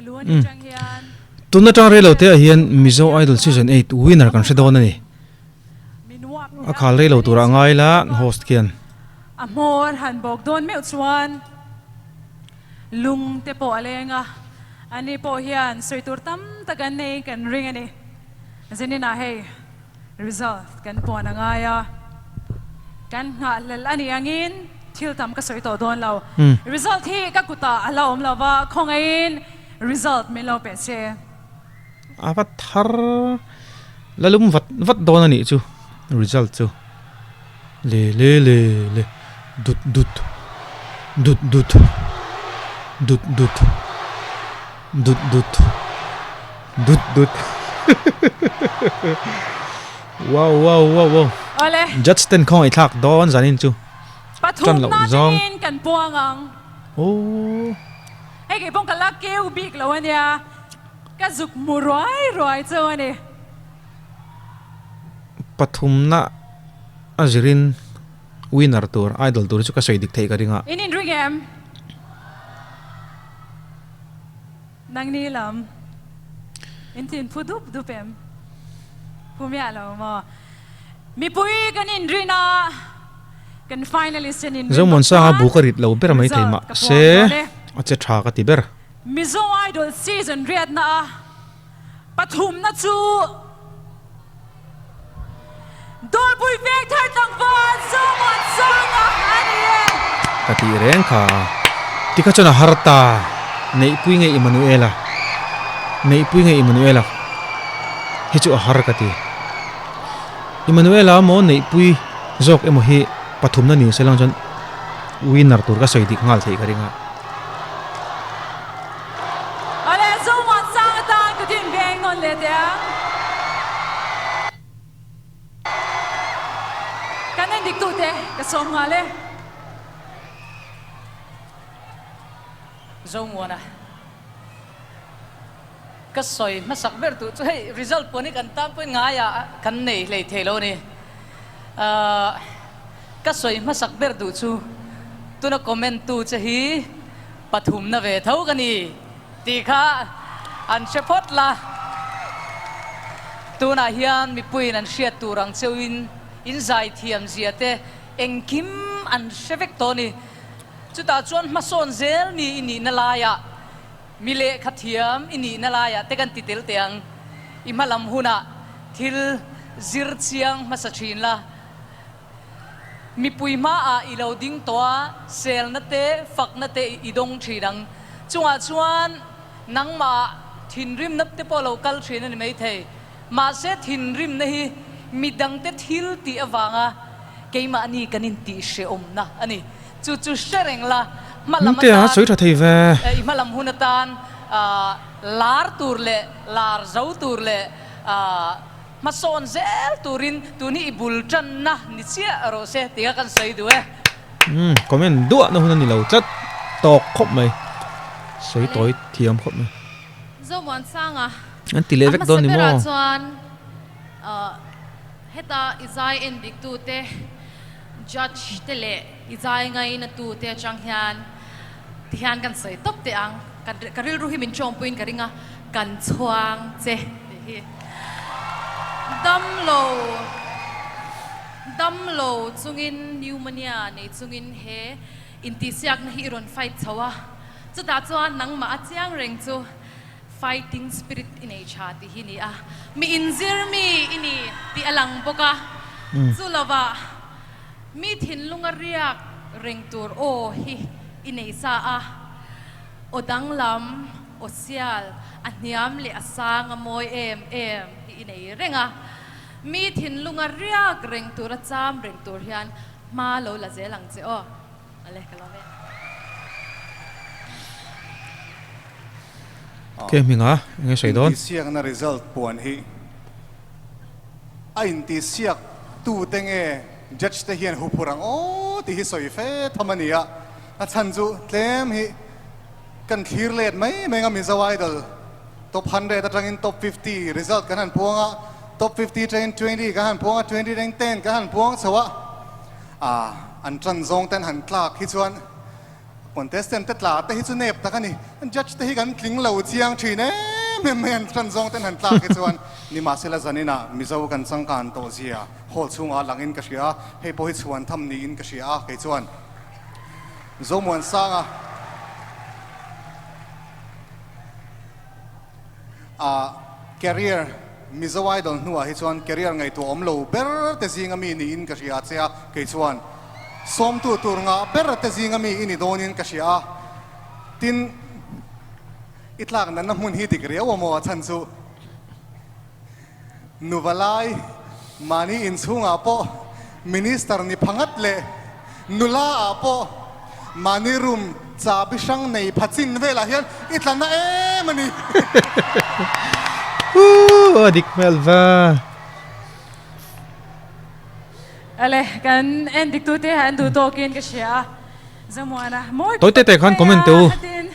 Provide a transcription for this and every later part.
Umm. Tun atang rei lo te ah hian Mizo Idol Season 8 winner kan hre dawn a ni. A khal rei lo turah ngai la host khian. A hmawr han bawk dawn meuh chuan lung te pawh a leng a, ani pawh hian sawi tur tam tak an nei kan ring a ni. Zenin ah hei. Result kan puan a ngai a, kan nghahhlelh a nih angin thil tam ka sawi tawh dawn lo. Result hi ka kutah a la awm lo va, khawngaihin result min lo pe che. A va thar la lum vat vat dawn a nih chu result chu. Le le le le dut dut dut dut dut dut dut dut dut dut wow wow wow wow Awle. Judge ten khawngaih thlak dawn zanin chu tan loh Pathumna zawng. tangin kan puang ang. Aww. Hei kei pawh ka la keu bik lo ania ka zuk hmu ruai ruai chu a ni. Pathumna a zirin winner tur idol tur chu ka sawi dik theih ka ring a. In inring em? Nangni lam in tin phu dup dup em? Phu miah lo maw? Mipui kan inrin a, kan finalist in inrin bawk Zomuansanga chuan bu ka rit lo ber mai thei result mah ka puang se dawn e. a che tha ka ti ber. Mizo Idol season riatna a Pathumna chu Dawrpui veng thar tlangval Zomuansanga a ni e. Ka tih reng kha. Tikha chuan a har ta. Neihpui nge Immanuela? Neihpui nge Immanuela? Hi chu a har ka ti. Immanuela maw Neihpui zawk emaw hi pathumna ni se lang chuan winner tur ka sawi dik nghal theih ka ring a. Awle Zomuan sang atan ka din veng nawn leh teh ang. Kan en dik tute ka sawm nghal e. Zomuana ka sawi hmasak ber tur chu hei result pawh hi kan tan pawhin ngaiah kan nei hlei thei lo a ni. Ka sawi hmasak ber duh chu tuna comment tu che hi Pathumna ve tho ka ni tih kha an hre phawt la. Tunah hian mipuiin an hriat tur ang cheuhin in zaithiam zia te engkim an hre vek tawh a ni. Chutah chuan hmasawn zel mi i nihna laiah, mi lehkha thiam i nihna laiah te kan ti tel teh ang. I hmalam hunah thil zir chiang hmasa thin la. Mipui hmaah i lo ding tawh a, selna te, fakna te i dawng thin ang. Chungah chuan nangmah thinrimna te pawh lo kal thin a ni maithei. Mahse thinrimna hi midangte thil tih avanga keimahni kan intihhrehawmna a ni. Chu chu hre reng la, hmalam Hmingtea atan, sawi tha thei ve. I hmalam hun atan lar tur leh lar zo tur leh Hmasawn zel turin tun hi i bul tanna ni chiah rawh se tih kha kan sawi duh e. Umm comment duahna hun a ni lo tlat tawk khawp mai sawi tawi thiam khawp mai. Zomuansanga An ti leh a vek dawn hmasa ni berah maw? chuan heta i zai en dik tute judge te leh i zai ngaina tute atang hian tihian kan sawi tawp teh ang ka rilru hi min tawngpuiin ka ring a kan chhuang che tih hi. Damlo damlo chungin pneumonia nei chungin he intihsiakna hi i rawn fight chho a, chutah chuan nangmah a chiang reng chu fighting spirit i nei tha tih hi ni a, mi inzir mi i ni tih a lang bawk a, chu lovah mi thinlunga riak reng tur aw hi i nei sa a, aw danglam. Aw sial, a hniam leh a sang a mawi em em hi i nei reng a. Mi thinlunga riak reng tura cham reng tur hian hma lo la zel ang che aw. Ale, ka lawm e. Ke hminga enge sawi dawn? Intihsiakna result puan hi a intihsiak tute nge judge te hian huphur ang aw tih hi sawi fe tham a ni a, a chhan chu tlem hi Kan thlir let mai mai nga Mizo Idol top 100 atangin top 50 result kan han puang a, top 50 atangin 20 kan han puang a, 20 atangin 10 kan han puang chho a, ah an tan zawng ten han tlak hi chuan Contestant te tla te hi chu nep tak a ni. Judge te hi kan tling lo chiang thin em em mai an tan zawng ten han tlak hi chuan nimahsela zaninah Mizo kan changkan tawh zia hall chhungah langin ka hria a, hei pawh hi chhuan tham niin ka hria a kei chuan Zomuansanga a career Mizo Idol hnuah hi chuan career ngaihtuah awm lo ber te zinga mi niin ka hria che a kei chuan Sawmtu tur ngah ber te zinga mi i ni dawnin ka hria a, tin, i tlak natna hmun hi dik riau a maw a chhan chu nuva lai mahni inchhungah pawh minister ni pha ngat leh nula ah pawh mahni room chabi hrang nei pha chin velah hian i tla na em a ni. Ooh a dik hmel va. Ale, kan en dik tute an duh tawkin ka hria a, Zamuana mawi Tawi te te khan comment teh u. Tin,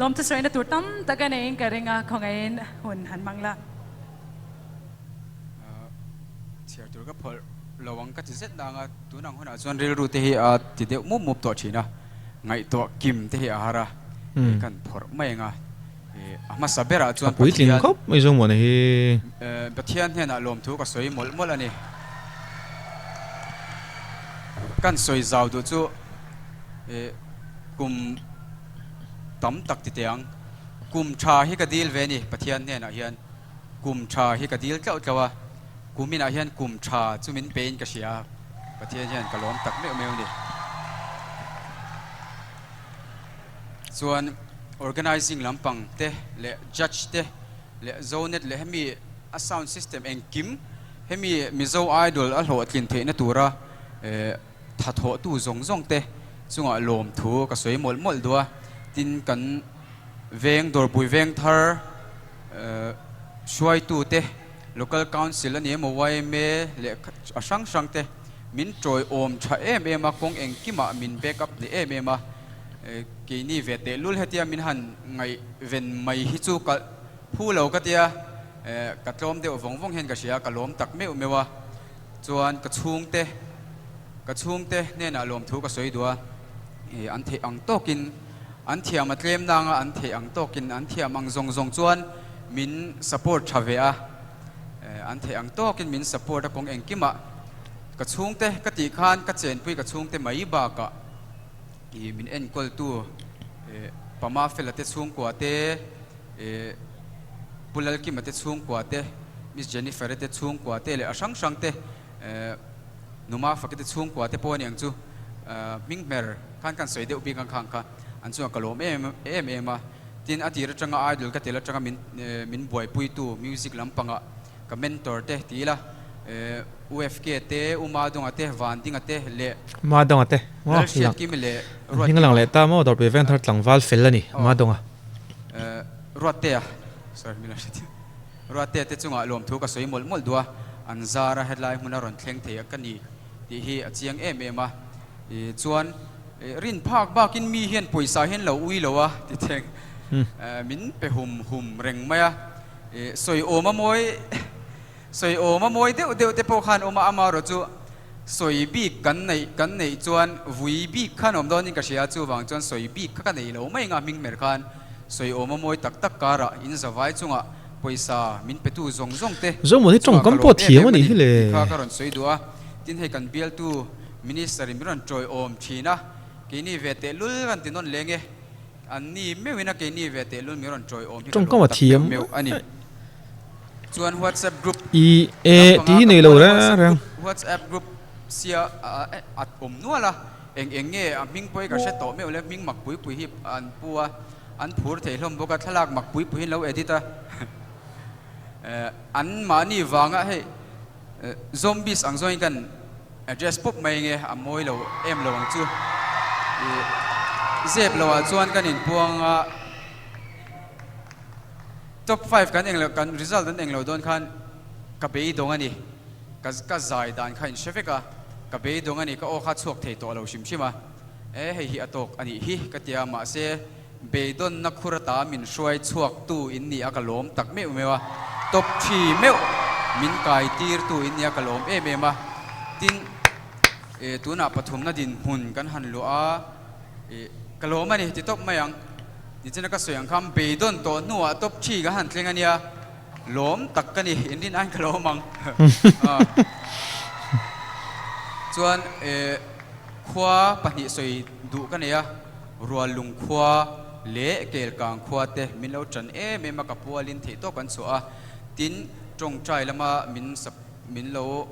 lawmthu sawiina tur tam tak a neiin ka ring a, khawngaihin hun han hmang la. Chhiar tur ka phawlh lo ang ka ti zet nang a, tun ang hunah chuan rilru te hi a ti deuh mup mup tawh thin a, ngaihtuah kim te hi a har a, kan phawrh mai ang a. A hmasa berah chuan A puitling Pathian khawp mai zawng muana hi. Pathian hnenah lawmthu ka sawi mawlh mawlh a ni. Kan sawi zau duh chu kum tam tak ti teh ang. Kum tha hi ka dil ve a ni Pathian hnenah hian. Kum tha hi ka dil tlauh tlauh a. Kuminah hian kum tha chu min pein ka hria a. Pathian hian ka lawm tak meuh meuh a ni. Chuan organizing lampang te leh judge te leh Zonet leh hemi a sound system engkim hemi Mizo Idol a hlawhtlin theihna tura thathawhtu zawng zawng te chungah lawmthu ka sawi mawlh mawlh duh a. Tin kan veng Dawrpui veng thar hruaitu te Local Council a ni emaw yma leh a hrang hrang te min tawiawm tha em em a, kawng engkimah min back up hneh em em a, keini ve tehlul hetia min han ngaihven mai hi chu ka phu lo ka tia, ka tlawm deuh vawng vawng hian ka hria, ka lawm tak meuh meuh a, chuan ka chhungte ka chhungte hnenah lawmthu ka sawi duh a, an theih ang tawkin an thiam a tlem nanga an theih ang tawkin an thiam ang zawng zawng chuan min support tha ve a. An theih ang tawkin min support a kawng engkimah ka chhungte ka tih khan ka chenpui ka chhungte mai bakah ih min enkawltu ih Pama Fela te chhungkua te ih Pu Lalkima te chhungkua te Miss Jennifer-i te chhungkua te leh a hrang hrang te ih Numa Faki te chhungkua te pawh a ni ang chu hming hmer khan kan sawi deuh bik ang khang kha an chungah ka lawm em em em a. Tin, a tir atanga Idol ka tel atanga min min buaipuitu music lampangah ka mentor te ti ila, UFK te, U Madonga te, Vandinga te leh Madonga te, maw lang Lalhriatkimi leh hming lang leh ta maw Dawrpui Vengthar tlangval fel a ni Madonga. Ruattea, sorry min lo hre thiam, Ruattea te chungah lawmthu ka sawi mawlh mawlh duh a, an zar a hetlai hmuna rawn thleng thei a ka ni tih hi a chiang em em a. Chuan rin phak bakin mi hian pawisa hian lo ui lo a ti theng min pe hum hum reng mai a, sawi awm a mawi sawi awm a mawi deuh deuh te pawh khan awm a, amaherawh chu sawi bik kan neih kan neih chuan vui bik khan awm dawnin ka hria a, chuvang chuan sawi bik kha ka nei lo mai anga hming hmer khan sawi awm a mawi tak tak karah in zavai chungah pawisa min petu zawng zawng te Zomuan hi chungah ka tawngkam lawm pawh em thiam em a a nih ni hi le. tih kha ka rawn sawi duh a, tin hei kan bialtu Minister in min rawn tawiawm thin a, keini ve tehlul kan ti nawn leng e, an ni meuhin a keini ve tehlul min rawn tawiawm hi ka Tawngkam lawm a tak thiam meuh meuh a ni. Chuan WhatsApp group I e lampanga tih hi ka nei lo puan a reng WhatsApp reng. group WhatsApp group sia a awm nual a, eng eng nge a hming pawh hi ka hre tawh meuh le, hming mak pui pui hi an pu a, an phur thei hlawm bawk a, thlalak mak pui pui hi an lo edit a, an mahni vanga hei Zombies ang zawngin kan address pawp mai nge a mawi lo em lo ang chu. Ih zep lo ah chuan kan inpuang a, top five kan englo kan result an englo dawn khan ka beidawng a ni, ka ka zai dan kha in hre vek a, ka beidawng a ni ka aw kha chhuak thei tawh lo hrim hrim a, e hei hi a tawk a nih hi ka ti a mahse Beidawnna khur ata min hruai chhuak tu in ni a ka lawm tak meuh meuh a, top thi meuh min kai tir tu in ni a ka lawm em em a. Tin, tunah pathumna dinhmun kan han luah a, Ka lawm a ni ti tawp mai ang. Nichina ka sawi ang khan beidawn tawh hnuah top thi ka han thleng a nia. Lawm tak ka ni, inrin aiin ka lawm ang. Chuan khua pahnih sawi duh ka nei a, Ruallung khua leh Kelkang khua te min lo tan em em a, ka pualin theih tawk an chhuah a, tin tawngtai lama min min lo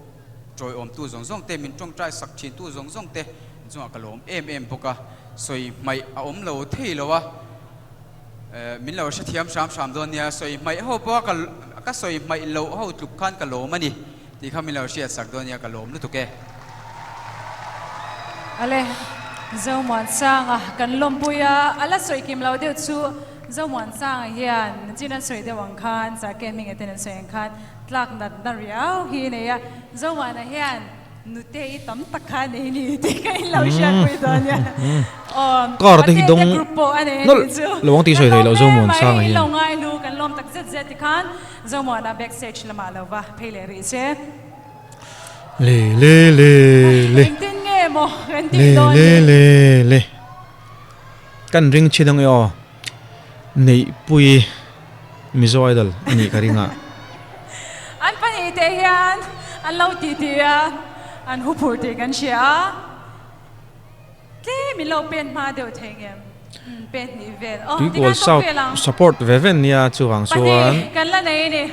tawiawmtu zawng zawng te, min tawngtai sak thintu zawng zawng te chungah ka lawm em em bawk a, sawi hmaih a awm lo thei lo a. Min lo hrethiam hram hram dawn nia, sawi hmaih ho pawha ka ka sawi hmaih loh ho tluk khan ka lawm a ni tih kha min lo hriat sak dawn nia, ka lawm lutuk e. Ale, Zomuansanga kan lawmpui a, a la sawi kim lo deuh chu Zomuansanga hian chin an sawi deuh ang khan, Sarke hming eten an sawi ang khan tlak nat na riau hi a nei a, Zomuana hian Nute i tam tak kha nei ni tih ka in lo hriat pui dawn nia. Awm Car te hi Pate te dawng group pawh a nei a nawlh nih chu. lo ang tih Kan sawi thei lawm loh hle Zomuan mai, Sanga in hian. lo ngai lu kan lawm tak zet zet tikhan Zomuana backstage lamah lo va phei leh rih che. Le le le le. Engtin nge maw kan tih Le dawn le ni. le le. Kan ring chin ang e aw. Neihpui Mizo Idol a nih ka ring a. An pahnih te hian an lo ti ti a, an hu phur tih kan hria a. Tlem in lo pen hma deuh thei ngem? Umm pen hnih vel. Aw Tuikawl tikhan tawk South vel ang. support ve ve nia chuvang chuan. Pahnih kan la nei a ni.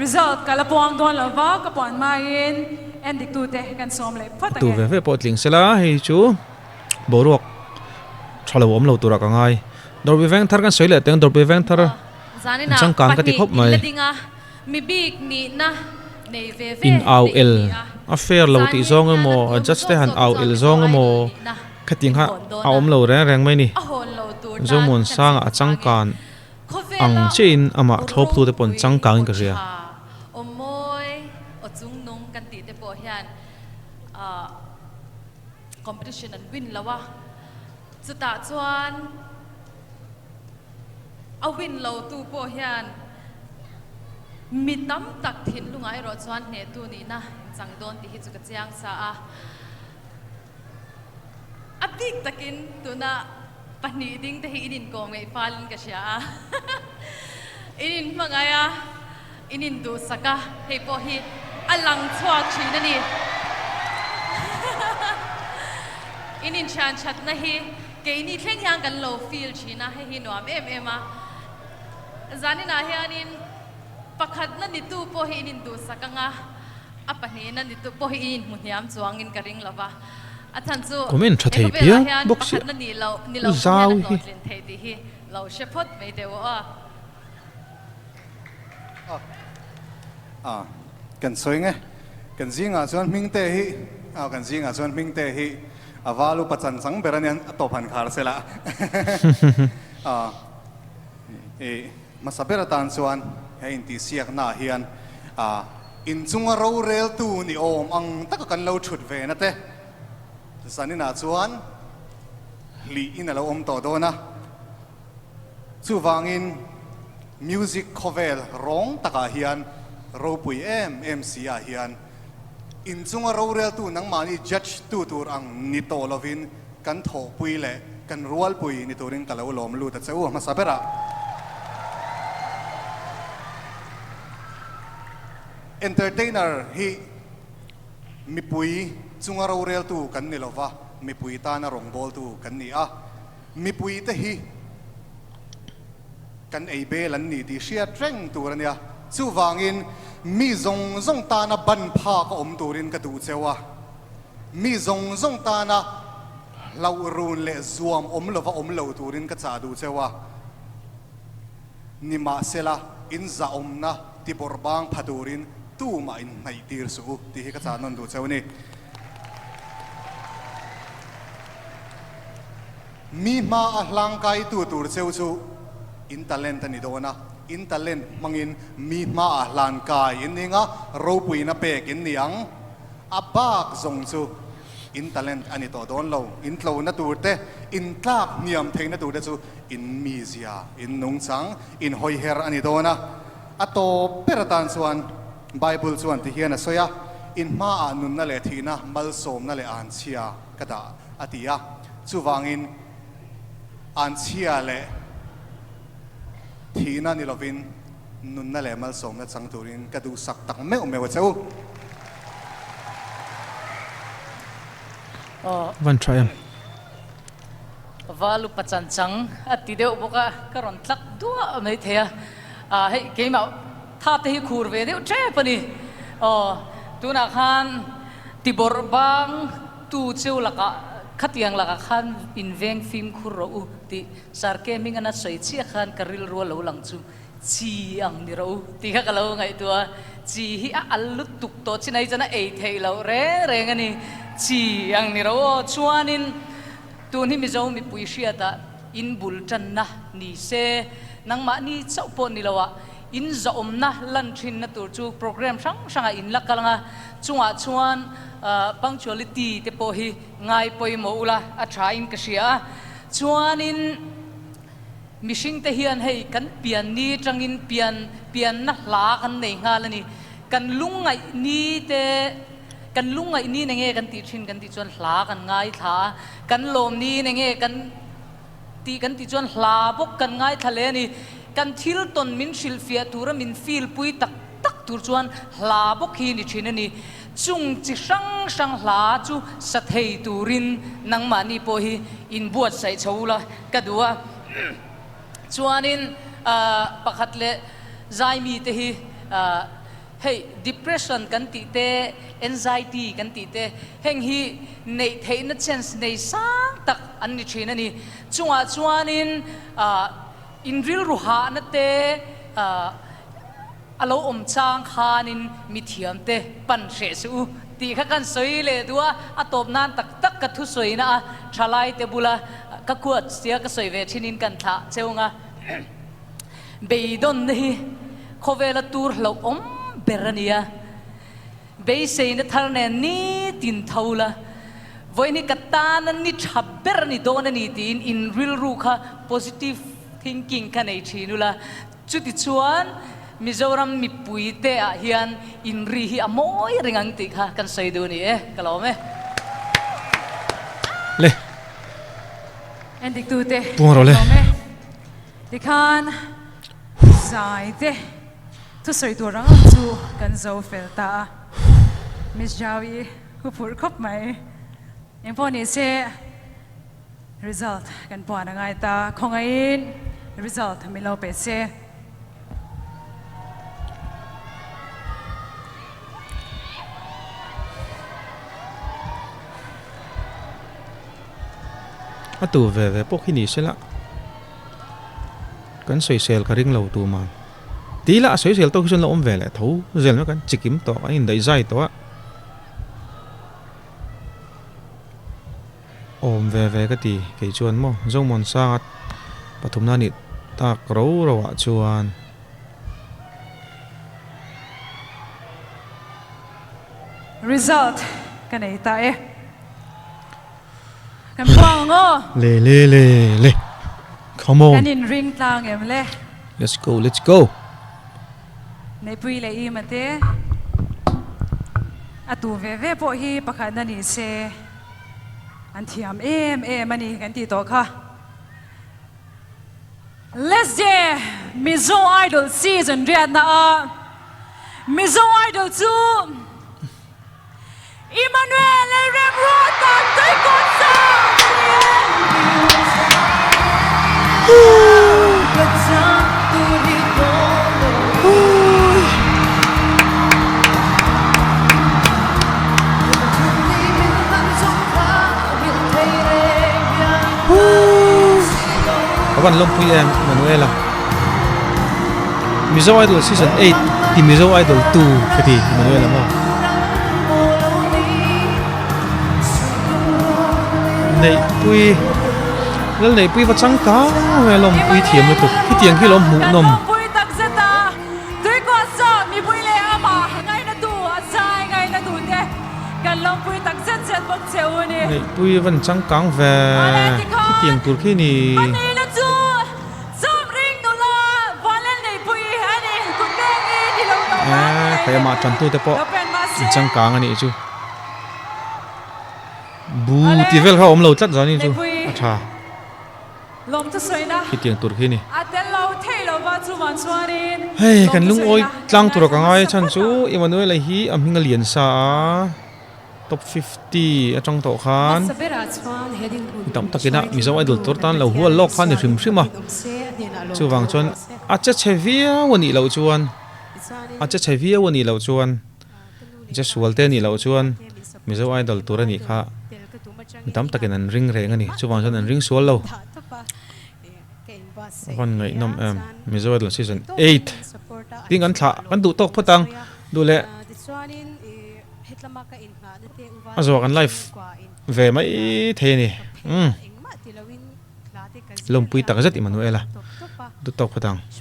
Result ka la puang dawn lo va, ka puan hmain en diktute kan sawm leh phawt ang Tu e. ve ve pawh tling sela hei chu boruak tha lo awm lo turah ka ngai. Dawrpui veng thar kan sawi leh teng dawrpui veng thar changkang ka ti khawp mai. In au el a fair lo tih zawng emaw a judge te han au el zawng emaw khatiang kha a awm lo reng reng mai ni. Zomuansanga a changkan ang chiahin amah thlawptu te pawh an changkangin ka hria. Chutah chuan a win lo tu pawh hian mi tam tak thinlungah erawh chuan hnehtu nihna in chang dawn tih hi chu ka chiang sa a. A bik takin tuna pahnih ding te hi in inkawm ngeih falin ka hria a. In inhmangaih a, in induhsak a, hei pawh hi a lang chhuak thin a ni. In inthian thatna hi keini thleng hian kan lo feel thin a, hei hi nuam em em a. Zaninah hianin pakhatna nitu pawh hi in induhsak ang a, a pahnihna nitu pawh hi in inhmu hniam chuangin ka ring lo va. A chhan chu Comment tha he thei khawvelah phian hian bawk si pakhatna nih loh ni lo pawh hian a zau hi. hlawhtlin theih tih hi lo hre phawt mai deuh aw. A, kan sawi nge, kan zingah chuan Hmingte hi, a kan zingah chuan Hmingte hi a val upa chan chang ber a nia, a tawp han khar se la. A, i hmasa ber atan chuan he intihsiaknaah hian a inchunga roreltu ni awm ang taka kan lo thut ve na te zaninah chuan hlih in a lo awm tawh dawn a. Chuvangin music khawvel rawng takah hian ropui em em si ah hian inchunga roreltu nangmahni judge tu tur ang ni tawh lovin kan thawhpui leh kan rualpui ni turin ka lo lawm lut a che u a hmasa berah. Entertainer hi mipui chunga roreltu kan ni lova, mipui tana rawngbawltu kan ni a. Mipuite hi kan ei bel an ni tih hriat reng tur a nia. Chuvangin mi zawng zawng tana ban phak a awm turin ka duh cheu a. Mi zawng zawng tana hlauh run leh zuam awm lova awm lo turin ka chah duh cheu a. Nimahsela, in zahawmna tibawrh bang pha turin tumah in hnaih tir suh u tih hi ka chah nawn duh cheu a ni. Mi hma a hlangkaitu tur cheu chu in talent a ni dawn a, in talent hmangin mi hma a hlankai in ning a, ropuina pek in ni ang. A bak zawng chu in talent a ni tawh dawn lo. In tlona tur te, in tlak hniam theihna tur te chu in mizia, in nungchang, in hawiher a ni dawn a. A tawp ber atan chuan Bible chuan ti hian a sawi a, In hmaah nunna leh thihna, malsawmna leh anchhia ka dah, a ti a. Chuvangin, Anchhia leh thihna ni lovin nunna leh malsawmna chang turin ka duhsak tak meuh meuh a che u. Van tha em. Valu pachan chang a ti deuh bawk a, ka rawn tlak duah mai thei a. Hei keimah tha te hi khur ve deuh tep a ni. Aw tunah khan tibawrh bang tu cheu lakah khatiang lakah khan inveng fimkhur rawh u tih Sarke hming an a sawi chiah khan ka rilru a lo lang chu chi ang ni rawh u tih kha ka lo ngaihtuah a, chi hi a al lutuk tawh chin ai chuan a ei theih loh reng reng a ni, chi ang ni rawh u aw. Chuanin tun hi Mizo mipui hriatah in bul tanna ni se, nangmahni chauh pawh ni loah in zahawmna lan thinna tur chu program hrang hrangah in la kal ang a, chungah chuan punctuality te pawh hi ngai pawimawh ula a tha in ka hria a. Chuanin mihringte hian hei kan pian ni atangin pian pianna hla kan nei nghal a ni. Kan lungngaih ni te kan lungngaih ni nenge kan tih thin kan tih chuan hla kan ngaithla a, kan lawm ni nenge kan tih kan tih chuan hla bawk kan ngaithla leh a ni. Kan thil tawn min hrilhfiah tura min feel pui tak tak tur chuan hla bawk hi ni thin a ni. Chung chi hrang hrang hla chu sa thei turin nangmahni pawh hi inbuatsaih chho ula ka duh a. Chuanin pakhat leh zaimi te hi hei depression kan tih te, anxiety kan tih te heng hi neih theihna chance nei sang tak an ni thin a ni. Chungah chuanin inrilru hahna te A lo awm chang khanin mithiamte pan hreh suh u tih kha kan sawi leh duh a, a tawp nan tak tak ka thusawina a thalaite bula ka kuat sia ka sawi ve thinin kan thlah cheu nga. Beidawnna hi khawvela tur hlauhawm ber a ni a, beiseina thar nen nitin tho la, vawiin hi ka tana ni tha ber a ni dawn a ni tiin in rilru kha positive thinking kha nei thin ula, Chutichuan, Mizoram mipuite ah hian inri hi a mawi reng ang tih kha kan sawi duh a ni e, ka lawm e. Le. Endik tute Puang rawh le. Lawm e. Tikhan zai te thusawi tur ang ang chu kan zo fel ta a. Miss Jaui hu phurh khawp mai. Engpawh ni se. Result kan puan a ngai ta. Khawngaihin result min lo pe se. A tu ve ve pawh khi ni sela kan sawisel ka ring lo tuma tih lah a sawisel tawk hi chuan la awm ve leh tho zel mai kan chikim tawh a indaihzai tawh a. Awm ve ve ka ti kei chuan maw Zomuan sanga pathumna nih tak ro ro ah chuan. Result ka nei ta e. Kan buang ang aw. Le le le le come on. Kan in ring tlang em le. Let's go let's go. Neihpui leh i mate. A tu ve ve pawh hi pakhatna ni se an thiam em em a ni kan tih tawh kha. Let's je Mizo Idol season riatna a Mizo Idol chu Emmanuel Lalremruata Tuikawt Sang a ni e. Ka van lawmpui em Manuela. Mizo Idol season 8 ti Mizo Idol 2 ka ti Manuela maw. Neihpui Lal Neihpui va changkang ve lawmpui thiam lutuk khitiang khi lawm hmuh nawm. Neihpui van changkang ve khitiang tur khi ni. Eee khaih amah tantute pawh in changkang a nih chu. Bu tih vel kha a awm lo tlat zan hi chu a tha. Khitiang tur khi ni. Hei kan lungawi tlang tura ka ngai chhan chu Emmanuel-a hi a hming a lian sa a, top 50 atang tawh khan mi tam takin a Mizo Idol tur tan lo hual lawk kha a ni hrim hrim a, chuvang chuan a che chhe viau a nih loh chuan a che chhe viau a nih loh chuan che sual te a nih loh chuan Mizo Idol tur a nih kha mi tam takin an ring reng a ni, chuvang chuan an ring sual lo. A van ngaihnawm em Mizo Idol season 8 tin kan thlah kan duh tawk phawt ang duh leh a zawh kan live ve mai thei a ni umm lawmpui tak zet Emmanuel-a duh tawk phawt ang.